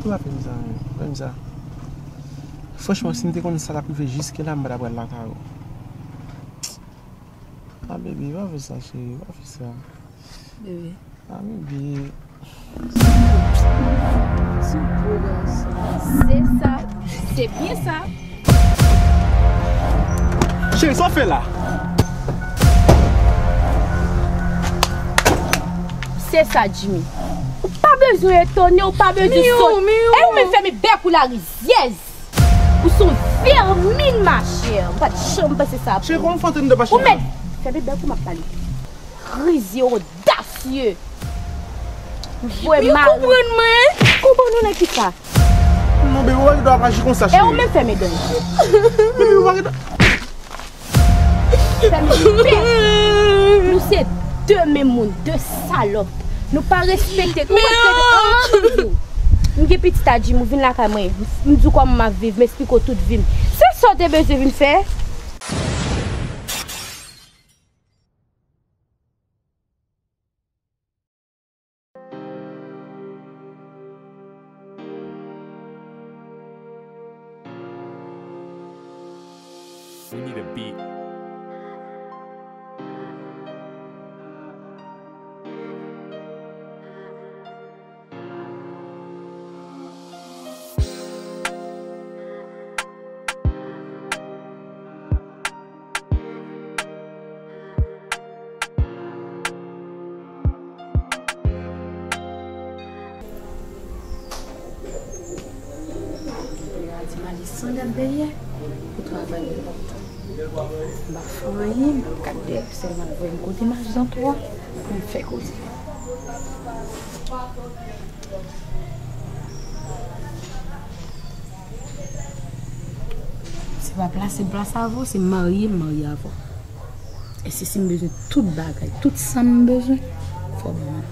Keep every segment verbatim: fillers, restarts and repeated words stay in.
Pa fè m sa, men. Pa fè m sa. Franchman, si m te konn sa t ap rive jiske la, m pa ta pral lakay ou. Ah, baby, pa fè sa, cheri. Pa fè sa. Bebe. Ah, bebe. Se sa. Se byen sa. Cheri, sa w fè la? Se sa, Jimmy. Ou pa bezwen etone, ou pa bezwen sot. E ou menm fèmen bèk ou la, rizyèz. Ou se yon vèmin, machè. M pa t janm panse sa pou ou. Cheri, kòman w fè antre m de pa cheri? Ou mèt fèmen bèk ou, m ap pale. Rizye, odasye. Vre mari. Ou konprann mwen? Konprann ou nan kisa? Non, bebe, ou pa gen dwa ap aji konsa, cheri. E ou menm fèmen dan w. Bebe, ou pa gen dwa. Fèmen bèk. Nou se de menm moun, de salòp. Nou pa respekte. Ou respekte. M gen pitit a Jim, ou vin lakay mwen. M di w kòman m ap viv, m esplike w tout vi m. Se sa w te bezwen vin fè? We need a beat. Yo a di m ale san gad dèyè pou travay enpòtan. M pa fè anyen, m ap gad dèyè, sèlman voye m kote m al zantwa pou m fè koze. Se pa plase m plase avè w, se marye m marye avè w. E se si m bezwen tout bagay, tout sa m bezwen, fò w ban m.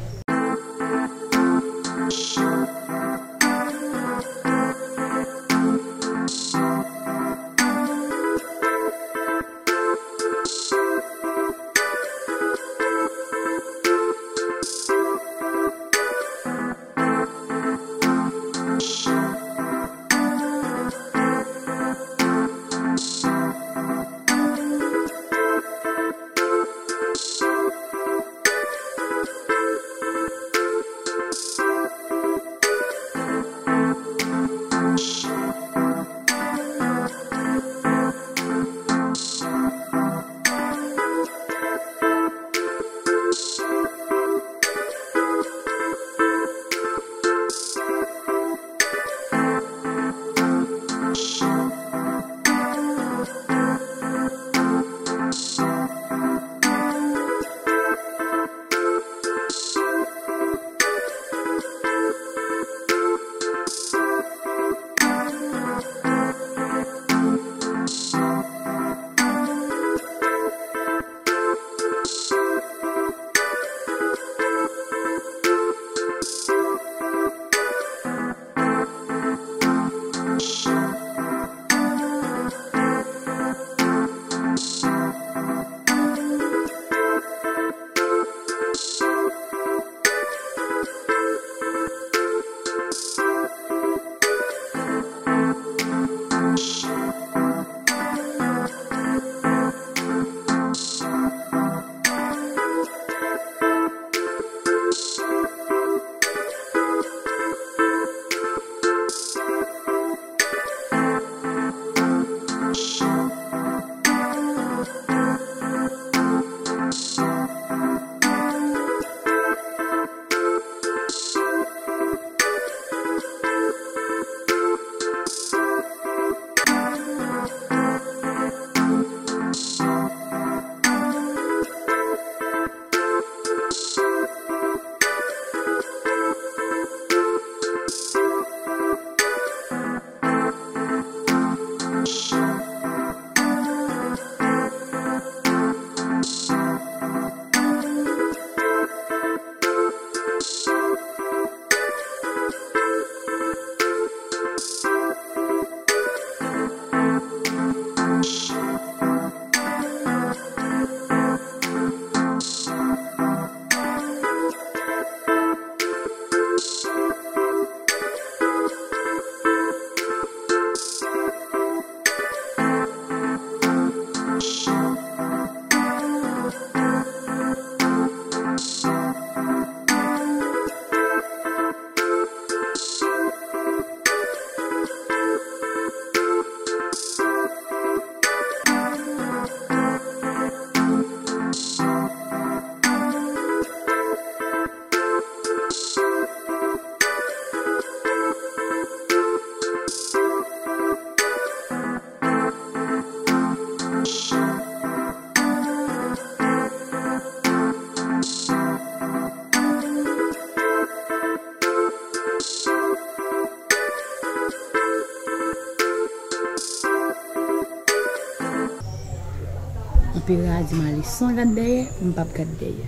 Pera di m ale san gad dèyè, m p ap gad dèyè.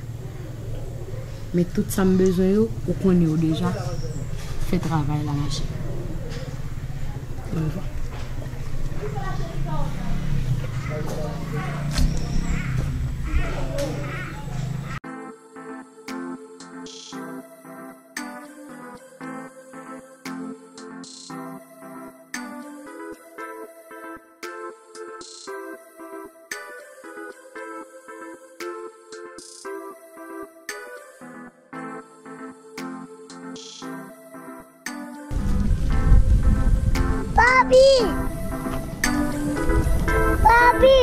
Men tout sa m bezwen yo, ou konnen yo deja. Fè travay la mache. Orevwa. Papi! Papi!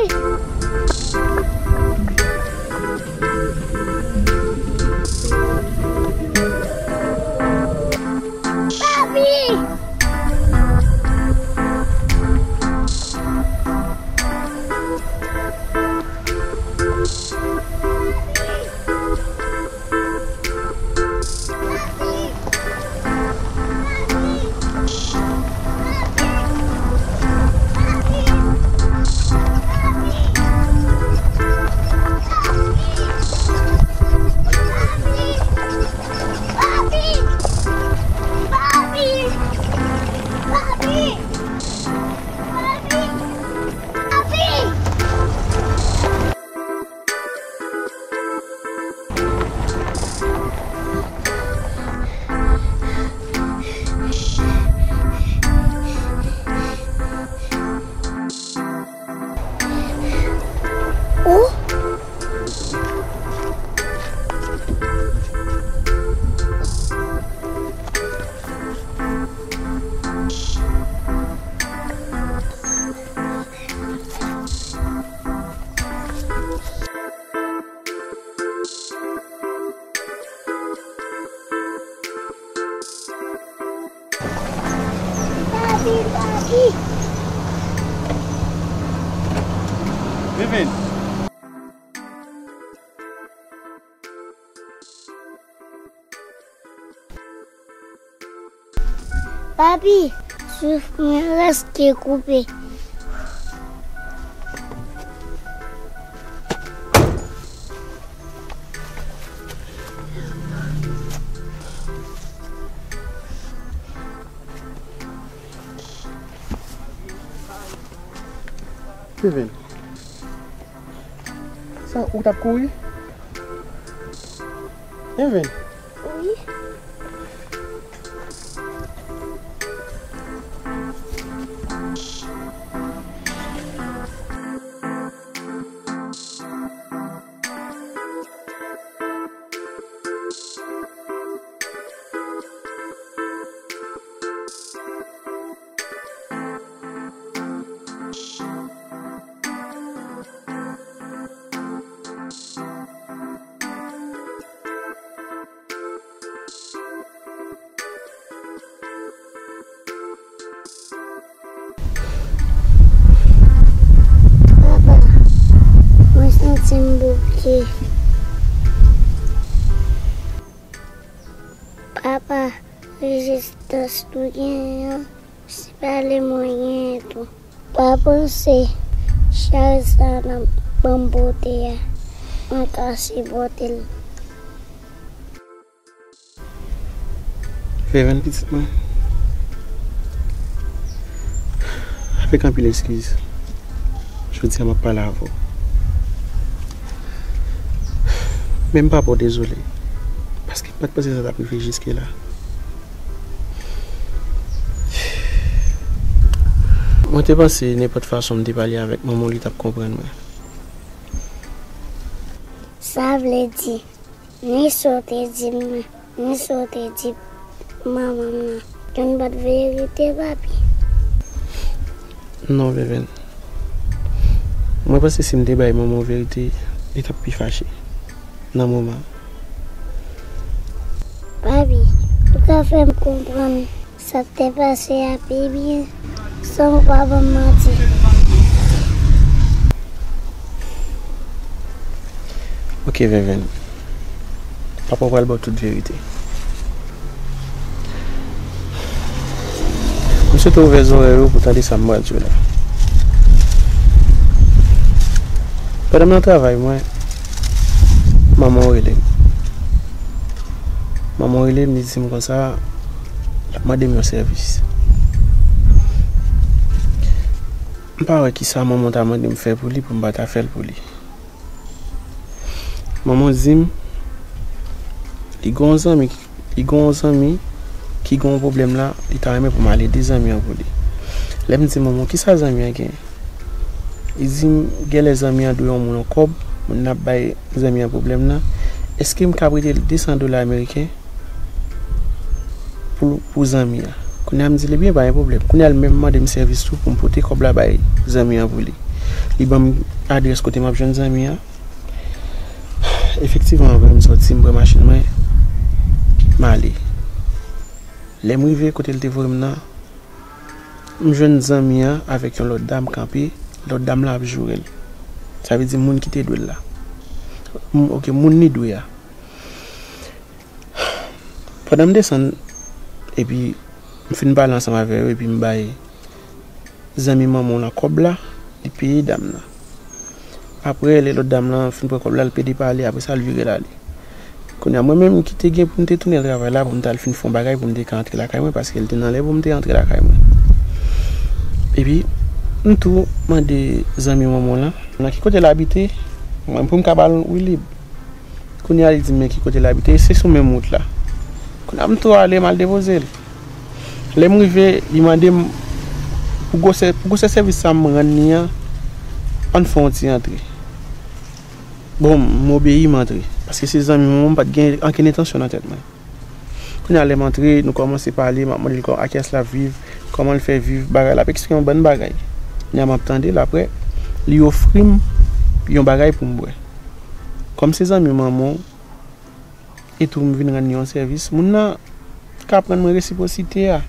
Papi! Papi, papi. Vivine. Papi, souf mwen prèske koupe. Steven, sa ou t ap kouri? Steven. Wi. Papa, mwen santi m bouke. Papa, rezistans nou genyen an, se pa li mwen genyen tou. Pa panse chaj sa n ap ban m pote a, mwen ka sipòte l. Fèven, pitit mwen, avèk anpil eskiz, jodi a m ap pale avè w. Men m pa ba w dezole, paske m pa t panse sa t ap rive jiske la. Mwen te panse nenpòt fason m te pale avèk manman w, li t ap konprann mwen. Sa vle di, ni sa w te di m nan, ni sa w te di manman m nan, youn pa t verite, papi? Non, Vèven. Mwen panse si m te bay manman w verite, li t ap pi fache nan moman. Papi, ou ka fè m konprann sa k te pase a pi byen, san w pa ban m manti? Oke, Vèven. Papa w pral ba w tout verite. M swete w ouvè zòrèy ou pou tande sa m pral di w la. Pandan m nan travay mwen, manman w rele m. Manman w rele m, li di m konsa, l ap mande m yon sèvis. M pa wè kisa manman w ta mande m fè pou li pou m pa ta fè l pou li. Manman w di m, li gen yon zanmi, li gen yon zanmi ki gen yon pwoblèm la, li ta renmen pou m al ede zanmi an pou li. Lè m di manman w, kisa zanmi an gen? Li di m, genlè zanmi an dwe yon moun yon kòb, moun nan ap bay zanmi an pwoblèm nan. Èske m ka prete l de san dola ameriken pou, pou zanmi an? Kounye a m di l, ebyen, pa gen pwoblèm. Kounye a l menm mande m sèvis tou pou m pote kòb la bay zanmi an pou li. Li ban m adrès kote m ap jwenn zanmi an. Efektivman, apre m sòti, m pran machin mwen, m ale. Lè m rive kote l te voye m nan, m jwenn zanmi an avèk yon lòt dam kanpe, lòt dam lan ap joure l. Sa vle di moun ki te dwe l la. M, oke, moun li dwe a. Pandan m desann, epi m fin pale ansanm avè yo, epi m bay zanmi manman w lan kòb la, li peye dam nan. Apre, lè lòt dam lan fin pran kòb la, l pede pale, apre sa, l vire l ale. Kounye a, mwen menm ki te gen pou m te tounen travay la, pou m t al fin fè yon bagay, pou m te ka antre lakay mwen, paske l te nan lè pou m te antre lakay mwen. Epi, m tou mande zanmi manman w lan, nan ki kote l abite, mwen, pou m ka ba l wi lib. Kounye a, li di m men ki kote l abite, se sou menm wout la. Kounye a, m tou ale, m al depoze l. Lè m rive, li mande m, pou gwosè, pou gwosè sèvis sa m rann li an, ann fè yon ti antre. Bon, m obeyi, m antre. Paske se zanmi mwen, m pa t gen ankenn entansyon nan tèt mwen. Kounye a, lè m antre, nou kòmanse pale, m ap mande l kò-, a kiyès l ap viv, kòman l fè viv, bagay la, l ap eksplike yon bann bagay. Kounye a, m ap tande l, apre, li ofri m yon bagay pou m bwè. Kòm se zanmi manman w, e tou m vin rann li yon sèvis. Moun nan ka ap rann mwen resipwosite a.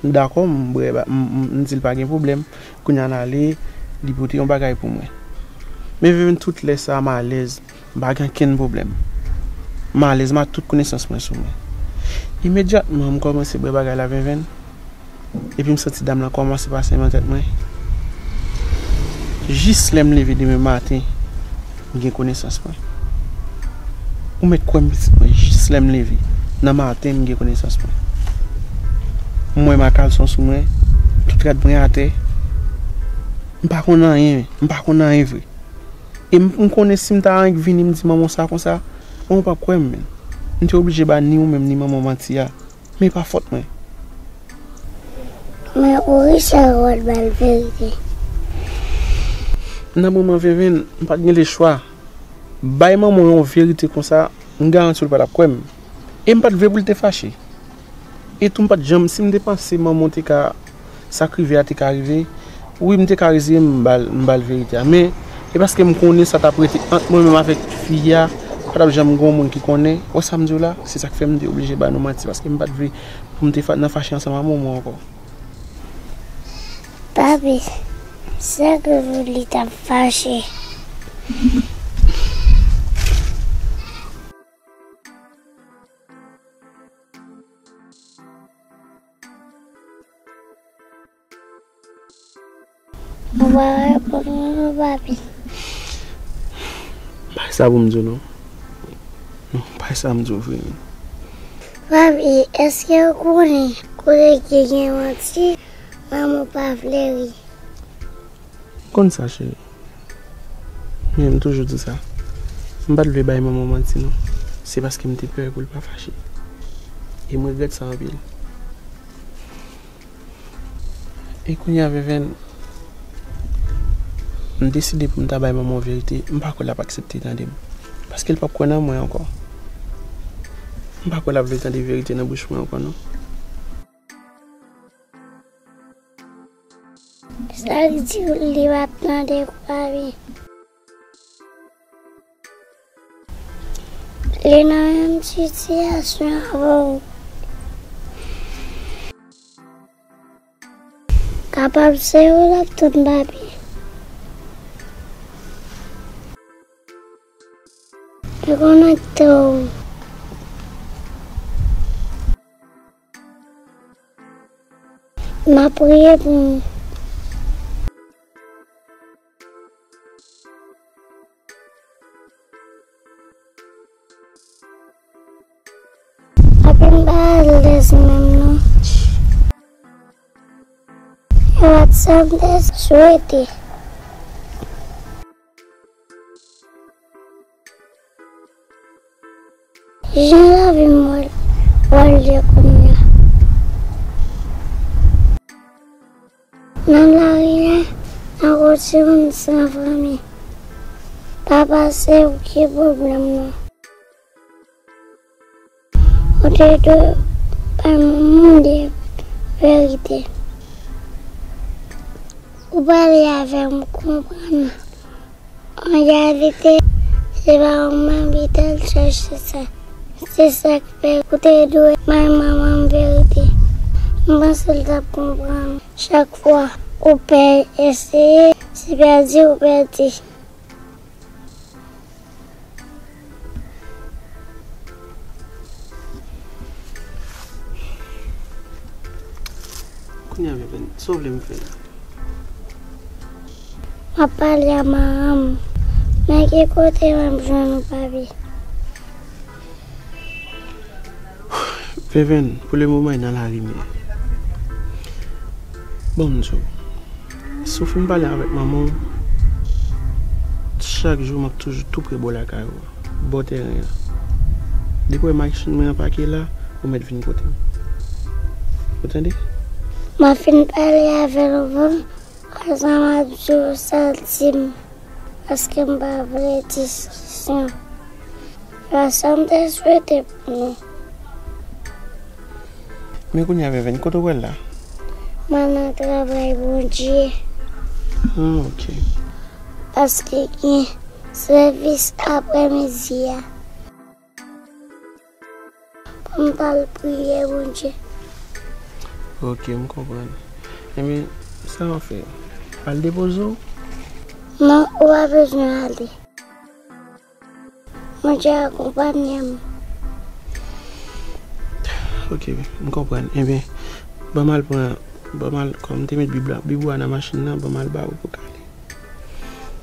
M dakò, m bwè, ba- m, m, m di l pa gen pwoblèm. Kounye a n ale, li pote yon bagay pou mwen. Men Venven, tout lè sa a, m alèz, m pa gen okenn pwoblèm. M alèz, m a tout konesans mwen sou mwen. Imedyatman, m kòmanse bwè bagay la, Venven. Epi m santi dam lan kòmanse pase nan tèt mwen. Jis lè m leve demen maten, m gen konesans mwen. Ou mèt kwè m, pitit mwen, jis lè m leve nan maten, m gen konesans mwen. M wè m a kalson sou mwen, tout rad mwen atè. M pa konn anyen, m pa konn anyen vre. E m, m konnen si m ta annik vini, m di manman w sa konsa, manman w p ap kwè m, menm. M te oblije ba ni ou menm ni manman w manti a. Men pa fòt mwen. Men ou riche w al ba l verite. Nan moman Venven, m pa t gen lechwa. Bay manman w yon verite konsa, m garanti w l pa t ap kwè m. E m pa t vle pou l te fache. E tou m pa t janm, si m te panse manman w te ka, sa k rive a te ka rive, wi, m te ka reziye m, m ba l, m ba l verite a. Men, e paske m konnen sa t ap rete ant mwen menm avèk fi a, pa t ap janm gen yon moun ki konnen. Wè sa m di w la, se sa k fè m te oblije ba nou manti, paske m pa t vle pou m te fa- nan fache ansanm ak manman w ankò. Papi, sa k vle li t ap fache. Ou pa reponn mwen non, papi. M pa gen sa pou m di w non. Non, m pa gen sa m di w vre menm. Papi, èske w konnen kote ki gen manti, lanmou pa fleri? M konn sa, cheri. Men m toujou di sa. M pa t vle bay manman w manti non. Se paske m te pè pou l pa fache. E m regrèt sa anpil. E kounye a, Venven, m deside pou m ta bay manman w verite. M pa kwè l ap aksepte tande m. Paske l p ap kwè nan mwen ankò. M pa kwè l ap vle tande verite nan bouch mwen ankò non. Sa k di w li p ap tande kwa wi. Li nan menm sitiyasyon avè w. Kapab se ou l ap tann, papi. Li konekte w. M ap priye pou nou. Sa pa t sa m te swete. Jan lavi m wè l ye kounye a. Nan lari a, tankou timoun san fanmi. Papa, se ou ki pwoblèm nan. Ou te dwe bay manman de verite. Ou pale avè m, m konprann. An reyalite, se pa ou menm ki t al chèche sa. Se sa k fè ou te dwe bay manman m verite. M panse l t ap konprann. Chak fwa ou pè eseye, se pèdi ou pèdi. Kounye a, Vèvèn, sa w vle m fè la? M ap pale a manman m. Men ki kote m ap jwenn ou, papi? Vèvèn, pou le moman, li nan lari, men. Bon, m di w, si w fin pale avèk manman w, chak jou m ap toujou tou pre bò lakay ou a, bò tèren an. Depi w wè machin mwen an pake la, ou mèt vin kote m. Ou tande? M ap fin pale avè l, ou konprann? Konsa m ap di w sa l di m, paske m pa vle diskisyon. Sa m te swete pou nou. Men kounye a, Vèvèn, kote w pral la? M al nan travay Bondye. Hmm, ok. Paske gen sèvis aprèmidi a. Pou m t al priye Bondye. Ok, m konprann. Ebyen, sa w ap fè? Al depoze w? Non, ou pa bezwen ale. Bondye akonpanye m. Ok, m konprann. Ebyen, ban m al pran, ban m al, kòm m te met Bib la, Bib ou a nan machin nan, ban m al ba ou pou w ka li.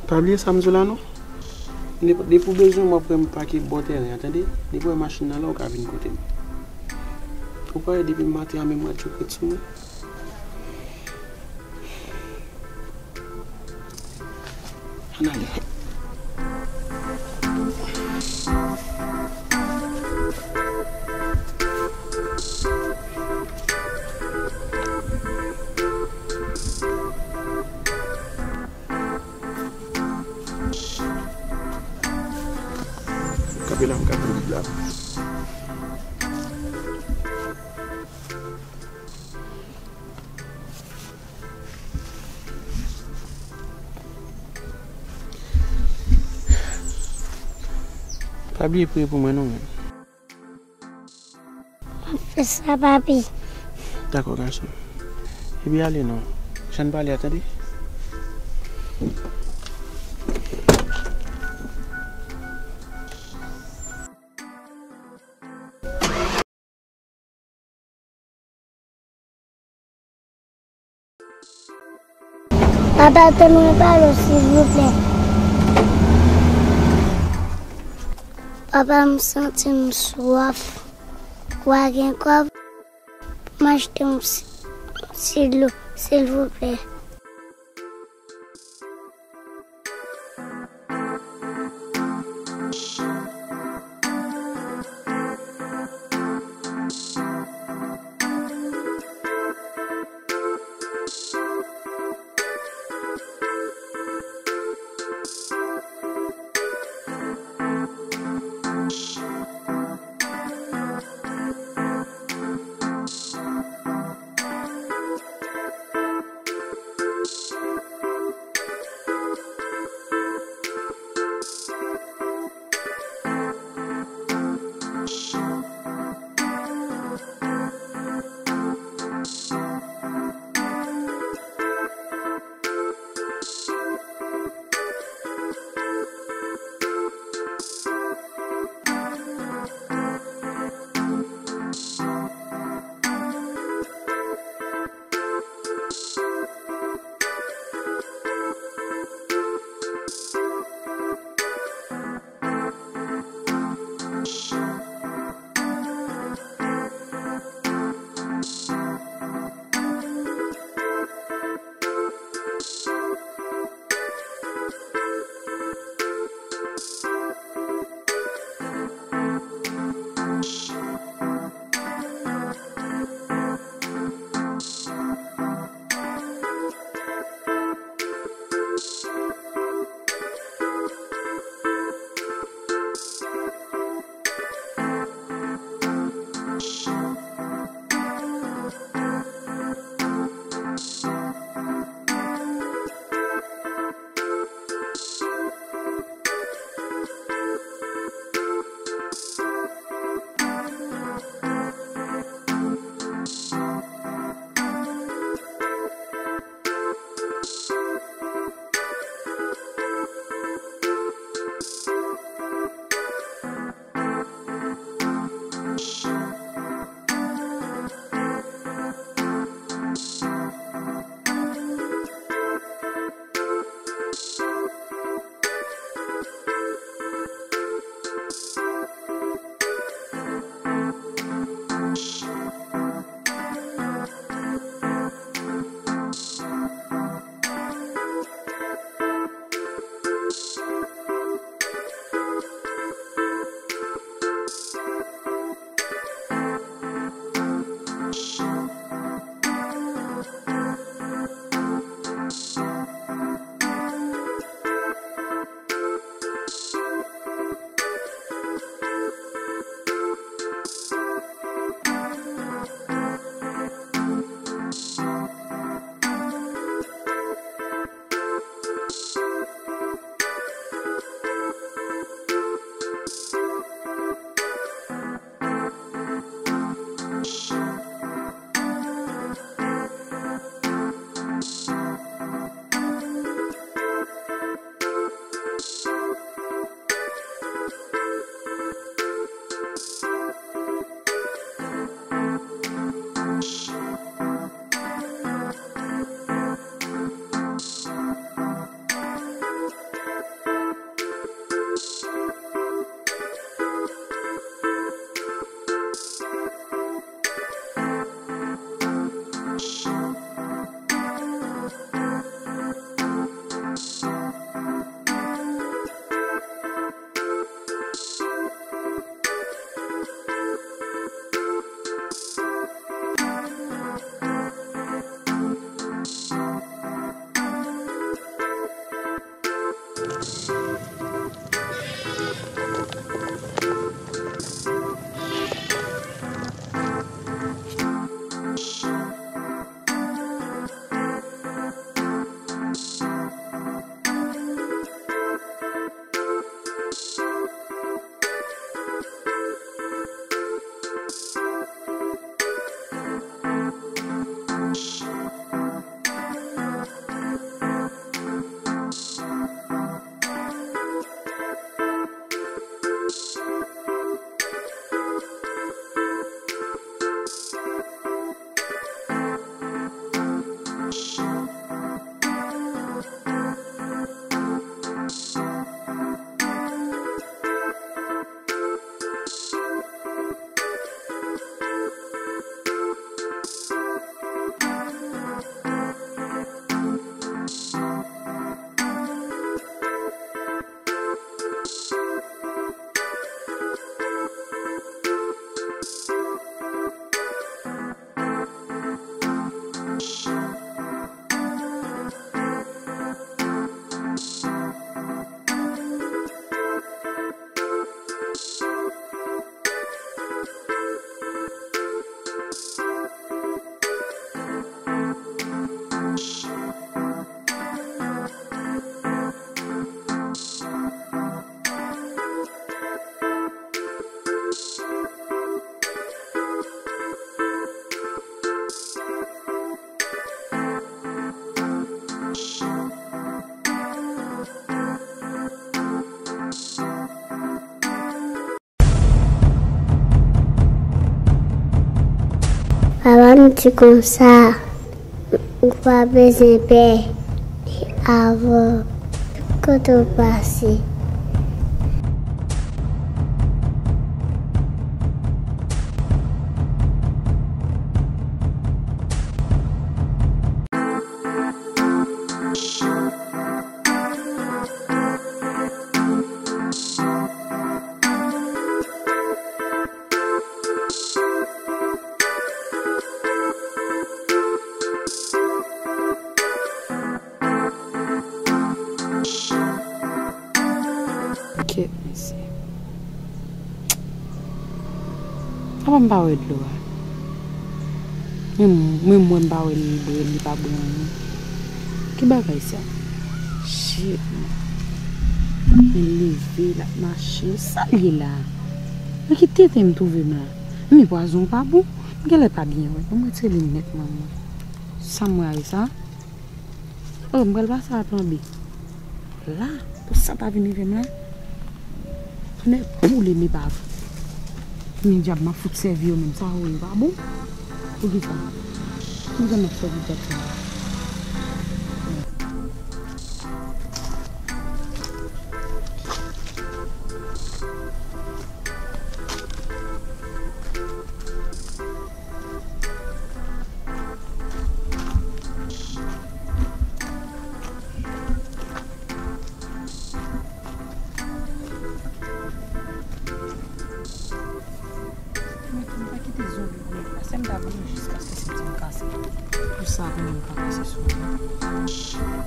Pa bliye sa m di w la non. Depi, depi w bezwen m, w ap wè m pake bò tèren an, tande? Depi w wè machin nan la, w ka vin kote m. Ou pa wè depi maten an, menm rad yo k ret sou mwen? Ann ale. Kanpe la, m kanpe la. Pa bliye priye pou mwen non, men. M ap fè sa, papi. Dakò, gason. Epi ale non. Jan n pale a, tande? Papa, tann mwen ba w dlo, silvouplè. Papa, m santi m swaf. Ou pa gen kòb pou m achte yon ti, ti dlo, silvouplè? M di konsa, ou pa bezwen pè avè w. Kote w pase? Kèt mesye. Apa m pa wè dlo a? Menm, menm mwen m pa wè li bwè, li pa bwè anyen. Ki bagay sa? Shit, man. Men leve, l ap mache. Sa l ye la? Nan ki tenten m twouve m la? Men pwazon pa bon. M genlè pa byen wè. Ban m retire linèt mwen, mwen. Sa m wè a, sa? Oh, m pral pase a plan B. La, pou sa pa vin rive m la. Tonnè boule m epav. Men dyab m ap fout sèvi yo menm, sa yo pa bon. Poukisa? Poukisa m ap sèvi dyab sa yo? Mwen tou, m pa kite zonbi goumen pase m, m ta goumen jiskaske senti m kase. Pou sa, pou mwen pa pase sou mwen.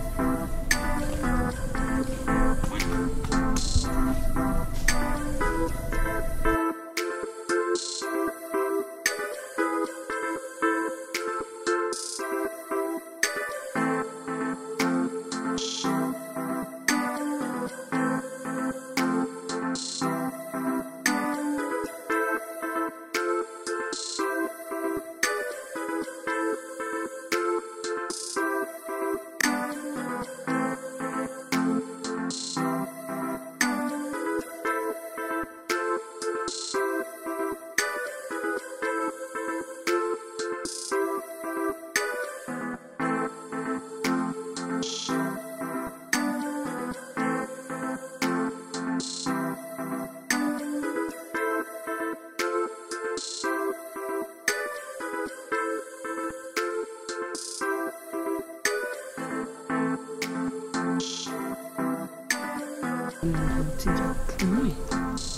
Ti djab pou mwen.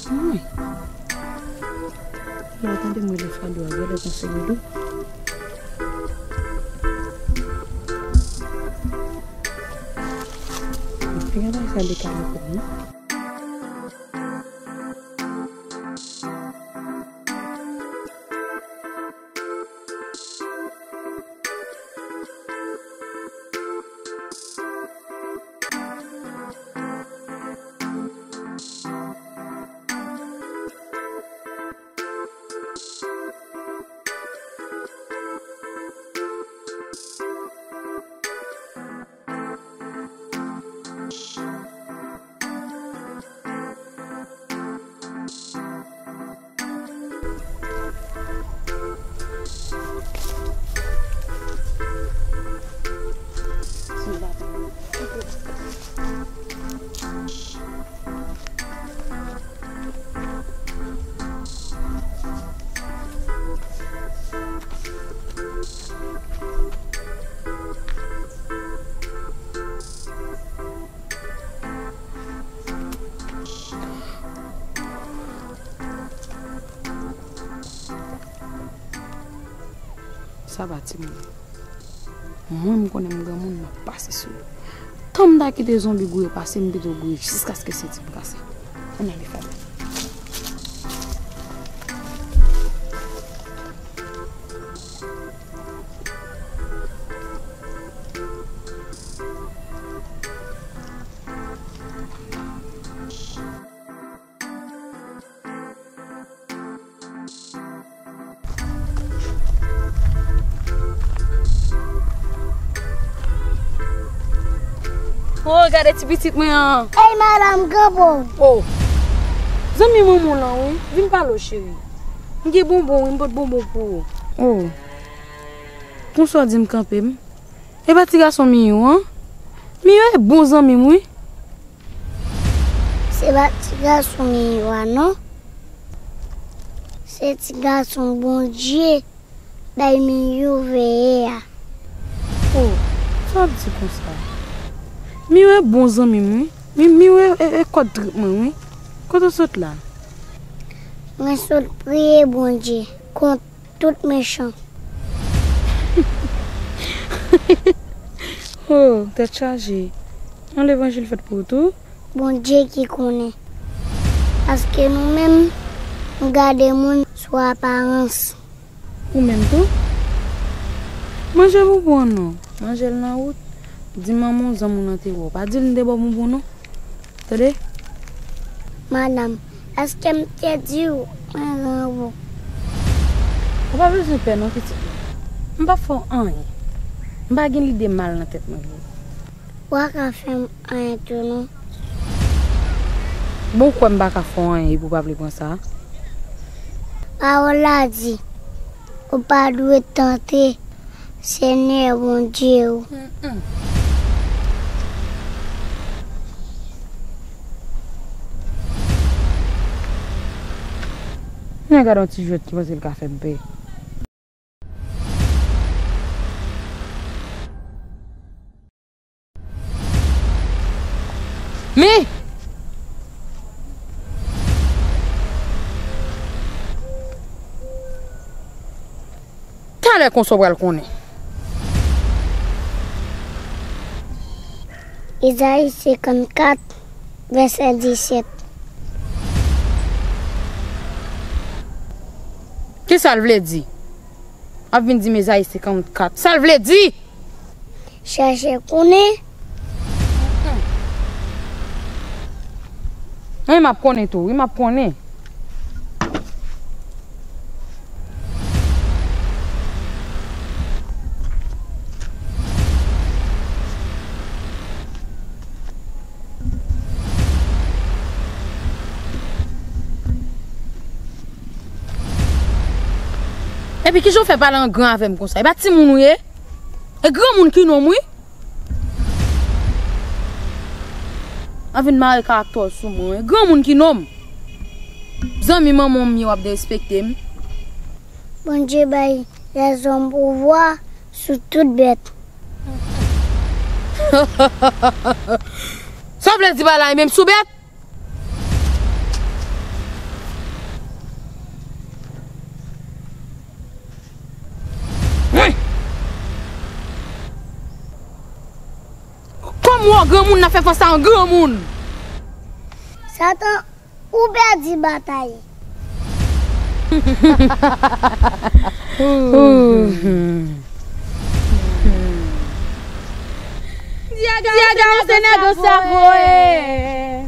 Pou mwen. Lè w tande m rele Fado a, genlè konseye dou. Genlè sa dekale pou mwen. Sa va, timoun. Mwen, m konnen m granmoun, m ap pase sou yo. Tan m ta kite zonbi gouye pase, m pito gouye jiskaske senti m kase. Ann ale, Fado. Oh, gade ti pitit mwen an. Ey, madanm, granbo. Oh. Zanmi manman w lan, wi. Vin pale w, cheri. M gen bonbon, wi, m pot bonbon pou ou. Oh. Pou sa w di m kanpe m? E pa ti gason Miyou an? Miyou e bon zanmi m, wi. Se pa ti gason Miyou a, non. Se ti gason Bondye bay Miyou veye a. Oh, sa w ap di konsa? Miyou e bon zanmi m, wi. Mi, Miyou e, e, e kòd trip mwen, wi. Kote w sot la? Mwen sot priye Bondye kont tout mechan. Oh, tèt chaje. Yon levanjil fèt pou ou tou. Bondye ki konnen. Paske nou menm, nou gade moun sou aparans. Ou menm tou? Manje bonbon an non. Manje l nan wout. Di manman w zanmi w lan te wè w. Pa di l m te ba w bonbon non. Tande? Madanm, èske m te di w mwen renmen w? Ou pa bezwen pè non, pitit mwen. M p ap fè w anyen. M pa gen lide mal nan tèt mwen pou ou. Ou pa ka fè m anyen tou non. Bon, ou kwè m pa ka fè w anyen epi w pa vle pran sa? Pawòl la di, ou pa dwe tante Senyè Bondye w. Mm-mm. Men gade yon ti jwèt ki panse l ka fè m pè. Men! Talè konsa w pral konnen. Ezayi senkannkat, vèsè disèt. Kisa l vle di? W ap vin di m Ezayi senkannkat. Sa l vle di? Chèche konnen. Wi, m ap konnen tou. Wi, m ap konnen. Epi kijan w fè pale an gran avè m konsa? E pa timoun ou ye? E granmoun ki nonm wi. Anvi n mare karaktè w sou mwen wi. Granmoun ki nonm. Zanmi manman w m ye w ap derespekte m. Bondye bay lèzòm pouvwa sou tout bèt. Sa w vle di pa la menm sou bèt? Wi! Kòm w granmoun nan fè fas a yon granmoun. Satan, ou pèdi batay. Diaga, Diaga, ou se nèg sa voye.